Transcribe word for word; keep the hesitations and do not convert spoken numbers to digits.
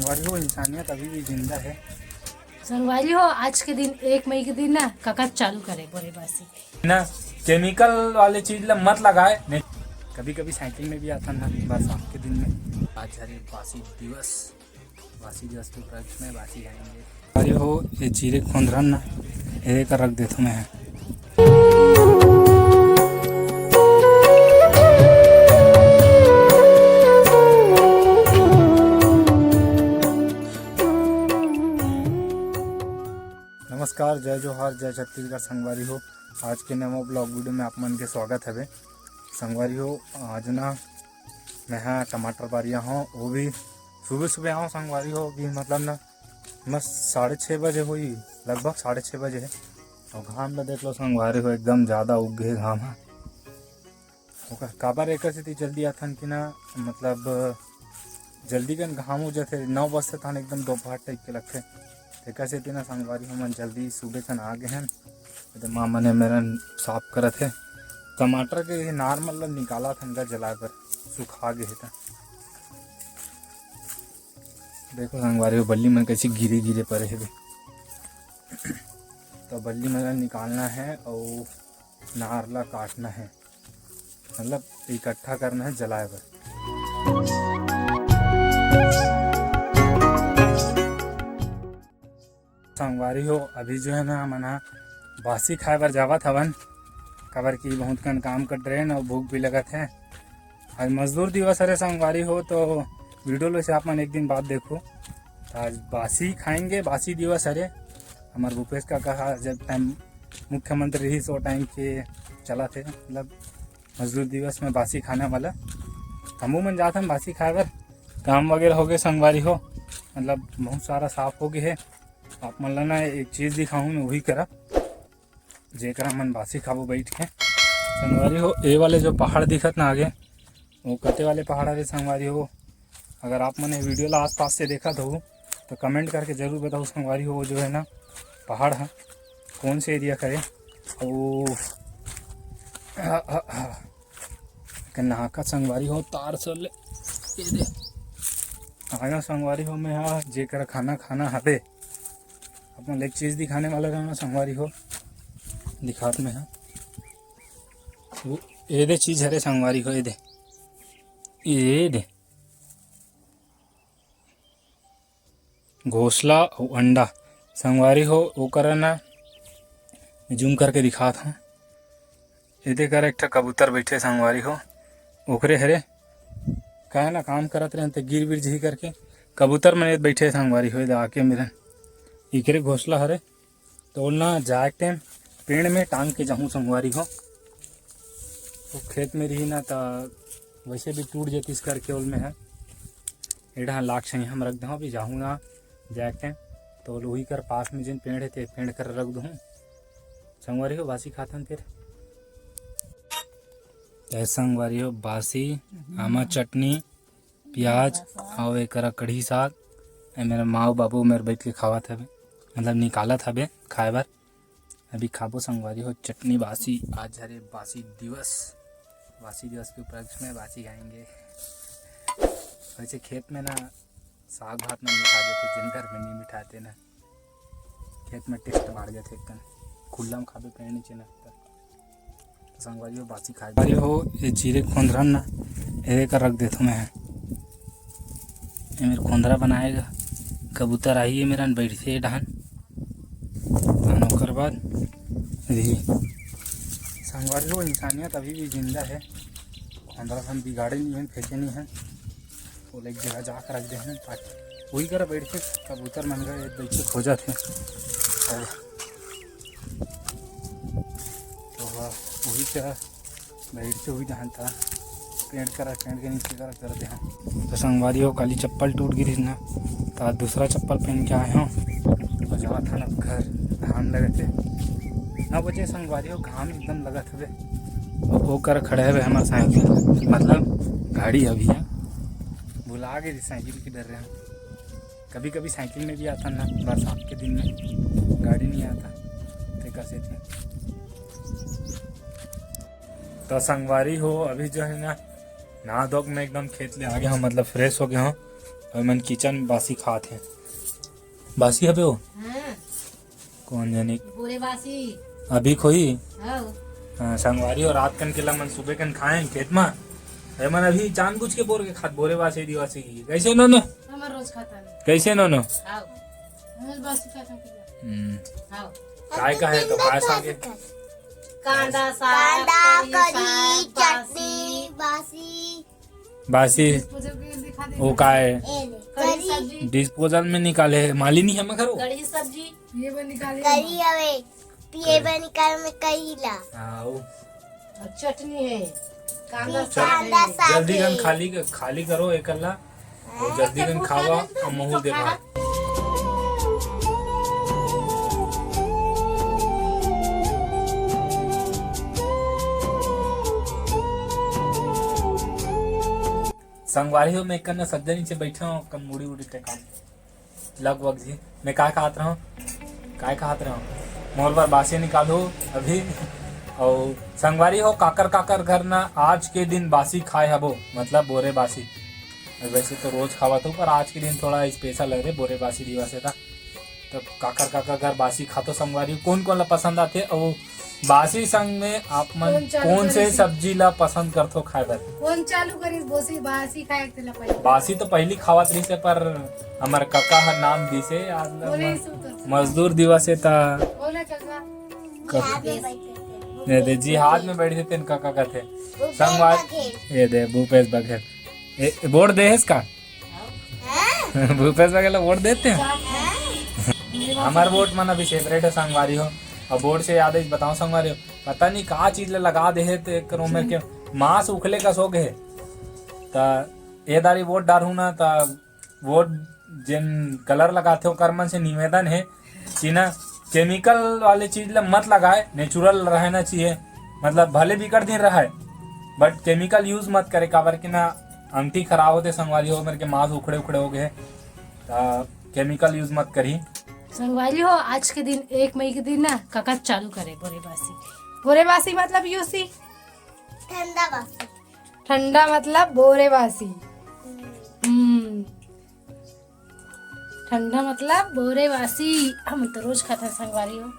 संगवारी हो, इंसानियत अभी भी जिंदा है। संगवारी हो, आज के दिन, एक मई के दिन ना, काका चालू करे बोरे बासी। ना, केमिकल वाले चीज ला मत लगाए। नहीं, कभी कभी साइकिल में भी आता ना बरसात के दिन में। आज हरे बासी दिवस, बासी दिवस के उपलक्ष्य में बासी खाएंगे। अरे हो, ये चीरे खोंदरन ना, ये कर रख देथो मैं। नमस्कार, जय जोहार, जय छत्तीसगढ़ संगवारी हो। आज के नवा ब्लॉग वीडियो में आप मन के स्वागत हवे। संगवारी हो, आज ना मैं हा टमाटर बारिया हूँ, वो भी सुबह सुबह आऊँ संगवारी हो। अभी मतलब ना, बस साढ़े छः बजे हुई, लगभग साढ़े छः बजे है। और घाम ला देख लो संगवारी हो, एकदम ज़्यादा उग गए घाम है। ओकर काबर एकर सेती जल्दी आथन कि ना, मतलब जल्दी कन घाम हो जाथे, नौ बजथे तहन एकदम दोपहर टाइप के लगथे। तेकर सेती ना संगवारी हो, मन जल्दी सुबह कन आ गए हैं। तो माँ मने मेरन साफ करत है। टमाटर के ये नार मन ला निकाला थन गा जलाए बर, सुखा गए है त। देखो संगवारी हो, बल्ली मन कैसे गिरे गिरे पड़े हेबे। तो बल्ली मन ला निकालना है और नार ला काटना है, मतलब इकट्ठा करना है जलाए बर। संगवारी हो, अभी जो है ना, हमन ह बासी खाए बर जावत हवन, काबर कि बहुत कन काम कर रहे हैं और भूख भी लगत है। आज मजदूर दिवस हरे संगवारी हो, तो वीडियो लो से आप मन एक दिन बाद देखो। तो आज बासी खाएंगे, बासी दिवस हरे। हमारे भूपेश काका हा जब टाइम मुख्यमंत्री रही, सो टाइम के चला थे, मतलब मजदूर दिवस में बासी खाने वाला। हमू मन जात हन बासी खाए बर। काम वगैरह हो गए संगवारी हो, मतलब बहुत सारा साफ हो गए है। आप मन ला ना एक चीज दिखाऊं मैं, वही करा, जेकरा मन बासी खाबो बैठ के। संगवारी हो, ए वाले जो पहाड़ दिखत ना आगे, वो कते वाले पहाड़ हरे संगवारी हो। अगर आप मन ये वीडियो ला आसपास से देखत हो, तो कमेंट करके जरूर बताओ संगवारी हो, वो जो है ना पहाड़ है, कौन से एरिया का है। ओ, के नाका संगवारी हो, तार से ले, ये दे। आया संगवारी हो, मैं हा जेकर खाना खाना हबे, अपन एक चीज दिखाने वाला रहना संगवारी हो, दिखात में हा। वो ये दे चीज हरे संगवारी हो, ये दे, ये दे। घोंसला अउ अंडा। संगवारी हो, ओकर ना जूम करके दिखात हूँ। एदे कर एक ठा कबूतर बैठे संगवारी हो, ओकरे हरे। काहे ना काम करत रहे त गिर विर जही करके कबूतर मन बैठे संगवारी हो, एदे आके मेरन। इकरे घोंसला हरे। तो ना जाए टाइम पेड़ में टांग के जाहूँ संगवारी हो। तो खेत में रही ना, तो वैसे भी टूट जातीस करके ओल में है। एडा लाख सही हम रख दहूँ, अभी जाहूँ ना जाए टाइम, तो ओल वही कर पास में जिन पेड़ है, ते पेड़ कर रख दूँ संगवारी हो, बासी खाथन फिर। जय संगवारी हो, बासी आमा चटनी, प्याज, अउ एकरा कढ़ी साग। ए मेरा माँ अउ बाबू मेर बैठ के खावत हवे, मतलब निकालत हवे खाए बर। अभी खाबो संगवारी हो चटनी बासी। आज हरे बासी दिवस, बासी दिवस के उपलक्ष्य में बासी खाएंगे। वैसे खेत में ना साग भात में मिठा देते, जिन घर में नहीं मिठाते ना, खेत में टेस्ट बढ़ जाते एकदम, खुल्ला में खाबे पेड़ नीचे ना। तो संगवारी हो बासी खाए। संगवारी हो, ये चीरे खोंदरा ना, ये कर रख देथो मैं। ये मेरे खोंदरा बनाएगा, कबूतर आई है मेरा, बैठते डहान, तहन ओकर बाद रही। संगवारी हो, इंसानियत अभी भी जिंदा है। खोंदरा हम बिगाड़े नहीं है, फेंके नहीं है, वो एक जगह जाकर रख दे हैं, ताकि वही कर बैठ के कबूतर मन का एक बैठ के खो जाते हैं। और तो वही का बैठ के हुई जहाँ था, पेड़ करा, पेड़ के नीचे करा कर दे हम। तो संगवारी हो, काली चप्पल टूट गिरी ना, तो आज दूसरा चप्पल पहन के आए हो। तो जावा था ना घर, घाम लगे थे नौ बजे संगवारी हो, घाम एकदम लगत हवे। वो कर खड़े हवे हमार साइकिल, मतलब गाड़ी अभी है, भुला गई थी साइकिल की डर रहे हैं। कभी कभी साइकिल में भी आता ना, बरसात के दिन में गाड़ी नहीं आता, तेकर सेती। तो संगवारी हो, अभी जो है ना, नहा धो के मैं एकदम खेत ले आ गया हूँ, मतलब फ्रेश हो गया हूँ। अउ मन किचन बासी खात हे। बासी हबे वो? हाँ। कोन जनी? बोरे बासी। अभी खोई? हाँ। हाँ, संगवारी हो, रात कन के ला मन सुबह कन खाए खेत मा। अरे मन अभी जानबूझ के बोर के खात, बोरे बासी दिवासी की। कैसे नोनो? हमर रोज खाता है। कैसे नोनो? हाँ। हमर बासी खाता है। हम्म। हाँ। काय का है तो काय साग है? कांदा साग, कांदा, कढ़ी कढ़ी, साग, चटनी, बासी। बासी। बासी। वो का है? ए ले, कढ़ी कढ़ी। सब्जी। डिस्पोजल में निकाले है, मालिनी है मगर वो। कढ़ी सब्जी। ये बर निकाले। कढ़ी हवे, पिए बर निकाल में कढ़ी ला। हाँ, वो। और चटनी है, कांदा चटनी। साग है। कांदा साग जल्दी है। कन खाली, खाली करो एकला। अउ जल्दी कन खावा, अउ महूँ देखा। संगवारी हो, मैं कन्ना सज्जा नीचे बैठा हूँ, कन मुड़ी उड़ी टेका। लगभग जी, मैं काय कहत रहूँ, काय कहत रहूँ, मोर बर बासी निकालू अभी। अउ संगवारी हो, काकर काकर घर ना आज के दिन बासी खाए हबो, मतलब बोरे बासी। वैसे तो रोज खावत हूँ, पर आज के दिन थोड़ा स्पेशल है रे, बोरे बासी दिवस है था। तो काकर काकर घर बासी खातो संगवारी, कोन कोन ला पसंद आथे? अउ बासी संग में आप मन कोन चालू कोन से करिस? सब्जी ला पसंद करथो खाए बर? कोन चालू करिस बोसी बासी खाए के तेला पहले? बासी तो पहली खावत रहिस हे, पर हमर कका ह नाम दिस हे आज ला बोले म-, सुन तो। मजदूर दिवस हे ता बोले कका। क-, ये दे जिहाद में बैठ जेते न कका कथे। भूपेश संगवारी, बघेल। ये दे भूपेश बघेल। ए, वोट दे हेस का? भूपेश बघेल ला वोट देते हैं। हमार वोट मन अभी सेपरेट है संगवारी हो। अब वोट से याद है, बताओ संगवारी हो, पता नहीं का चीज ले लगा दे है, तो एक उमर के मांस उखले का सो गए। त ए दारी वोट डारहूं ना, त वोट जेन कलर लगाथे ओकर मन से निवेदन है कि ना, केमिकल वाले चीज ला मत लगाए, नेचुरल रहना चाहिए। मतलब भले बिकट दिन रहे, बट केमिकल यूज मत करे, काबर कि ना अंगठी खराब होते संगवारी हो, मेरे के मांस उखड़े उखड़े हो गए, त केमिकल यूज मत करी। संगवारी हो, आज के दिन, एक मई के दिन ना कका चालू करे बोरे बासी। बोरे बासी मतलब यूसी ठंडा बासी। ठंडा मतलब बोरे बासी। हम्म। हम्म। ठंडा मतलब बोरे बासी। हम तो रोज खाते हैं संगवारी हो।